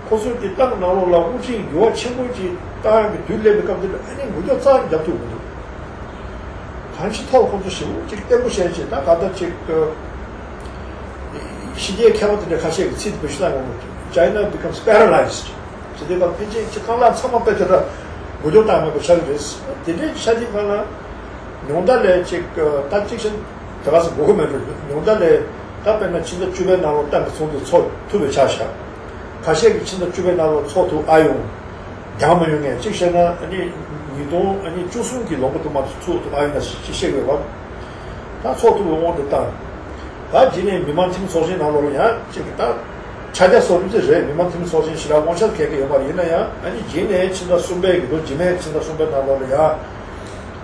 ཁོ་ཚོས་དེ་ཏང་ནང་ལོགས་ལ་དབུ་ཁྲིད་འགྱུར་བ་ཆེན་པོ་ཅིག་བཏང་ཡག་གི་དུས་སླེབས་པའི་སྐབས་དེར་ཨ་ནི་འགུལ་སྐྱོད་རྩ་བ་ནས་རྒྱབ་ཐུབ་མི་འདུག་གང་ཅི་ཐོག་ཁོ་ཚོ་ཞེ་པོ་ཅིག་བརྟན་པོ་བྱས་བྱས་ད་ག་ད་ཅིག་ཕྱི་རྒྱལ་མཁས་པ་དེ་འདྲ་ཁ་ཤས་ཀྱི་ཚིག་དེ་བེད་སྤྱོད་བཏང་ཡོང་གི། China becomes paralyzed། ཇི་ལྟར་ཕན་ཆད་ཅིག་རྐང་ལག་ཚང་མ་དཔེ་དེ་འདྲ་འགུལ་སྐྱོད་བཏང་མེད་པ་ཆགས་ཀྱི་རེད། དེ་འདྲའི་ཆ་དེ་གང་ལ་ཉུང་མཐའ་ལས་ཅིག་ད་ཅིག་ཤིན་ད་ག་ཚོད་དགོས་ཀྱི་མེད་འགྲོ། ཉུང་མཐའ་ལས་ད་དཔེར་ན་ཕྱི་ཟླ་བཅུ་པའི་ནང་ལོགས་ཏང་གི་ཚོགས་འདུ་ཚོགས་ཐུབ་པའི་ཆ་བཞག་ཁ་ཤས་ཀྱིས་ཕྱི་ཟླ་བཅུ་པའི་ནང་ལོགས་ཚོགས་ཐུབ་ཨ་ཡོང་། འགྱངས་མ་ཡོང་ངས་གཅིག་བཤད་ན་ཨ་ནི་ཉིས་སྟོང་ཨ་ནི་བཅུ་གསུམ་གྱི་ལོ་འགོ་དུ་མ་ཚོགས་ཐུབ་ཨ་ཡོང་ན་ཞེས་བཤད་དགོས་པ། ད་ཚོགས་ཐུབ་པའི་དབང་དུ་བཏང་། ད་རྗེས་ནས་མི་མང་འཐུས་མི་ཚོགས་ཆེན་ནང་ལོགས་ལ་ཡང་གཅིག་གི་ད་ཆ་རྒྱ་སོར་རིམ་ཙམ་རེད། མི་མང་འཐུས་མི་ཚོགས་ཆེན་ཞེ་དྲག་དབང་ཆ་གལ་གལ་ཡོད་པ་ཡིན་ན་ཡང་ཨ་ནི་རྗེས་ནས་ཕྱི་ཟླ་གསུམ་པའི་གི་ལོ་རྗེས་མའི་ཕྱི་ཟླ་གསུམ་པའི་ནང་ལོགས་ལ་ཡང་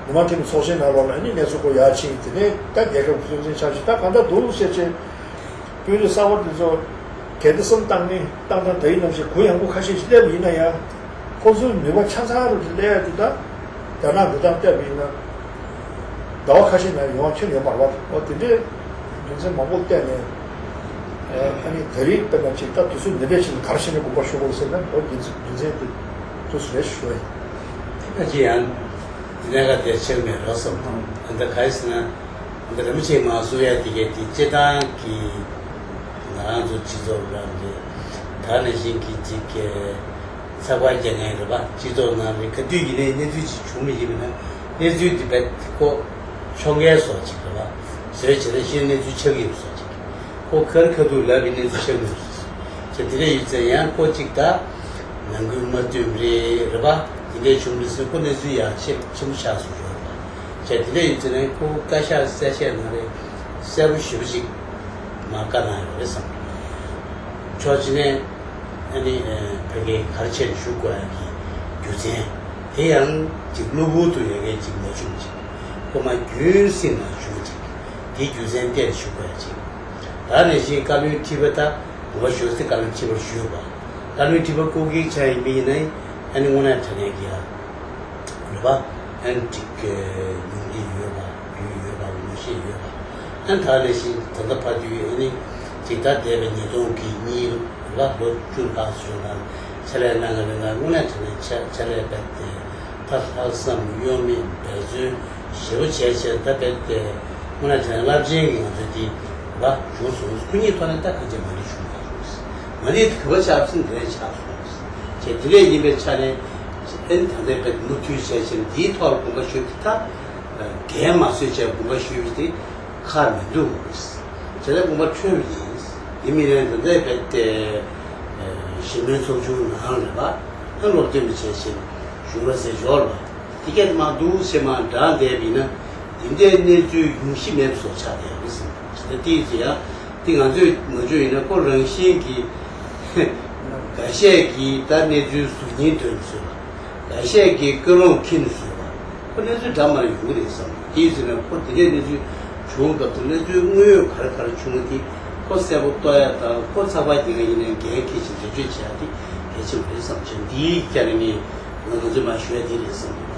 མི་མང་འཐུས་མི་ཚོགས་ཆེན་ནང་ལོགས་ལ་ཨ་ནི་གནས་ཚུལ་སྐོར་ཡར་ཕྱིན། དེ་ནས་ད་རྒྱལ་ཁབ་ཀྱི་སྲིད་འཛིན་ཆགས་ཤིག་ད་གང་ལྟར་འདུག་ཟེར་ཆེད། དཔོན་རིགས་གསར་པ་དེ་ཚོ་གལ་ཏེ་སེམས་བཏང་ནས་བཏང་སྟངས་ད་ཡིན་ནམ་ཞེས་གུ་ཡངས་པོ་ཁ་ཤས་ཤིག་སླེབས་ཡིན་ན་ཡང་། ཁོ་ཚོའི་ནུས་པ་ཆ་ཚང་རུ་དེ་སླེབས་ཡ་དེ་ད་རྒྱ་ནག་འགྲོ་སྟངས་བལྟས་པ་ཡིན་ན་ཟླ་བ་ཁ་ཤས་ནང་ཡོང་བ་ཁྱོན་ཡོད་མ་རེད་པ། འོ་དེ་འདྲའི་རྒྱུ་མཚན་མང་པོ་བལྟས་ནས་ཨ་ནི་ད་རེས་དཔེར་ན་ཅིག་ད་དུས་ཚོད་འདི་འདྲའི་ཞིག་ལ་ག་རེ་བྱས་ནས་དགོངས་པ་ཞུ་དགོས་ཟེར་ན་འོ་རྒྱུ་མཚན་རྒྱུ་མཚན་དེ་དུས་སུ་རེད་ཞུ་བ་ཡིན། ཁྱེད་ཀྱིས་ཡང་འདི་ནས་ག་དེ་ཆེར་མེད་རོགས་སམ། ཨ་ད་ག་རེ་ཟེར་ན། འདི་རིན་པོ་ཆེས་མ་གསུང་ཡ་དེ་གས་དེ་སྤྱི་བཏང་གི་ང་རང་ཚོ་སྤྱི་ཚོགས་ལ་འདི་ད་ནང་བཞིན་གྱི་ཅིག་གི་ཚགས་པར་རྒྱག་མཁན་རེད་པ། སྤྱི་ཚོགས་ནང་ལ་ག་དུས་ཀྱི་ནས་གནས་ཚུལ་ཅིག་བྱུང་མི་ཡིན་པ་ན་གནས་ཚུལ་འདི་བས་ཁོ་ཕྱོགས་འགལ་བཟོ་ཅིག་རེད་པ། བཟོས་བྱས་ན་གཞི་གནས་ཚུལ་ཆགས་ཀྱི་ཡོད་བཟོ་ཅིག་ཁོ་ཁར་ཁ་ཐུག་ལབ་པའི་གནས་ཚུལ་ཆགས་ཀྱི་ཡོད་བཟོ་ཅིག་དེ་འདྲ་ཡོད་ཙང་ཡང་ཁོ་ཅིག་ད་ནང་ཁུལ་མ་བསྟུན་རེད་རེད་པ། དེ་འདྲ་བྱུང་མི་སྲིད་ཁོ་གནས་ཚུལ་ཡག་ཆེ་ཆེན་པོ་ཆགས་སོང་རེད་པ། བྱས་དེ་འདྲ་ཡིན་ཙང་ནས་ཁོ་བཀའ་ཤག་གསལ་བཤད་ནང་ལ་གསལ་པོ་ཞེ་པོ་ཅིག་མ་བཀའ་གནང་ཡོད་རེད་བསམ། ཕྱོགས་གཅིག་ནས་ཨ་ནི་ཕ་གིར་ག་རེ་བྱས་ནས་བཞུགས་དགོས་ཡ་གི་རྒྱུ་མཚན་དེ་ཡང་ཅིག་གློ་བུར་དུ་ཡ་གི་ཅིག་མ་བྱུང་ཅིག་ཁོ་མ་རྒྱུན་སྲིང་ནང་བྱུང་ཅིག་དེའི་རྒྱུ་མཚན་བལྟས་ནས་བཞུགས་དགོས་ཡ་ཅིག་ད་ནང་བཞིན་བཀའ་བློན་ཁྲི་པ་ད་དགོངས་པ་ཞུ་སའི་བཀའ་བློན་ཁྲི་པར་ཞུས་པ། བཀའ་བློན་ཁྲི་པ་སྐུ་སྒེར་ཆགས་ཡིན་པ་ཡིན་ན་ཨ་ནི་དངོས་གནས་དྲང་གནས་ཀྱི་ཡ། རེད་པ། ཨན་ཅིག་ཉུང་གི་ཡོད་པ་རྒྱུས་ཡོད་པ་ངོ་ཤེས་ཡོད་པ། ཨན་ད་ནང་བཞིན་ད་ལྟ་ཕ་དུས་ཨ་ནི་ཅིག་ད་འདས་པའི་ཉིས་སྟོང་གི་གཉིས་ལ་ལོ་བཅུ་ལྷག་སོང་ན་ཕྱག་ལས་གནང་གི་རེད་ན་དངོས་གནས་དྲང་གནས་ཕྱག་ཕྱག་ལས་བས་ཏེ་ད་ལྷག་བསམ་གཡོ་མེད་འབད་བརྩོན་ཞེ་པོ་བྱས་བྱས་ད་བས་ཏེ་དངོས་གནས་དྲང་གནས་རླབས་ཆེན་གྱི་ང་ཚོ་འདི་རེད་པ་བྱུང་སོང་། སྐུ་ཉིད་ཐོག་ནས་ད་གང་ཅི་མ་འགྲིག་བྱུང་མ་སོང་། ང་འདི་ག་པ་ཆགས་སོང་དེ་རེད་ཆགས་སོང་། ཅེས་དེ་འདྲས་ཡིན་པའི་ཆ་ནས་ཨེ་ནི་ད་ལྟའི་བས་མུ་མཐུད་བྱས་བྱས་འདིའི་ཐོག་ལ་དགོངས་པ་ཞུ་དེ་ད་འགན་མ་བཟོད་བྱས་དགོངས་པ་ཞུ་ཡུལ་དེ་ཁག་མི་འདུག་དེ་ལས་དགོངས་པ་འཁྲོལ་བ་ཡིན། དེ་མིན་ནས་ད་ལྟའི་བས་དེ་གཞིས་སྨན་ཚོགས་ཆུང་ནང་རེད་པ། ཨ་སློབ་སྟོན་པ་བྱས་བྱས་གཞུང་ལ་ཟེར་འབྱོར་བ་དེ་སྐད་མ་འདུག་ཅེས་མ་འདྲ་བསྡད་པ་ཡིན་ན་ དེ་འདྲའི་གནས་ཚུལ་ཡོང་གཞི་མེད་པ་བཟོ་ཆགས་བསྡད་ཡོད་རེད་བསམ་གྱི་འདུག་དེ་ཡིན་ཙང་ཡང་དེ་ང་ཚོས་མ་བྱུང་ཡིན་ན་ཁོ་རང་བཞིན་གྱིས་འགའ་ཤས་ཀྱིས་ད་གནས་ཚུལ་གཟུགས་བརྙན་སྟོན་ནས་བཟོས་པ། འགའ་ཤས་ཀྱིས་ཀུན་སློང་འཁྱེར་ནས་བཟོས་པ། ཁོ་གནས་ཚུལ་འདྲ་མིན་ཡོང་གི་རེད་བསམ། དེ་ཡིན་ཟེར་ན་ཁོ་དེ་འདྲའི་གནས་ཚུལ་བྱུང་སྐབས་དུ་གནས་ཚུལ་དངོས་ཡོད་ག་རེ་ག་རེ་བྱུང་བ་དེ་ཁོ་གསལ་པོ་རྟོགས་ཡ་དང་ཁོ་ཚགས་པར་སྐྱེལ་མཁན་ཡིན་ན་འགན་འཁྱེར་ཞིང་འགྲེལ་བརྗོད་བྱེད་ཡ་དེ་གལ་ཆེན་པོ་རེད་བསམ་བྱུང་། འདིའི་རྒྱ་ནས་ངས་ང་ཚོས་མར་ཞུ་ཡ་དེ་རེད་བསམ།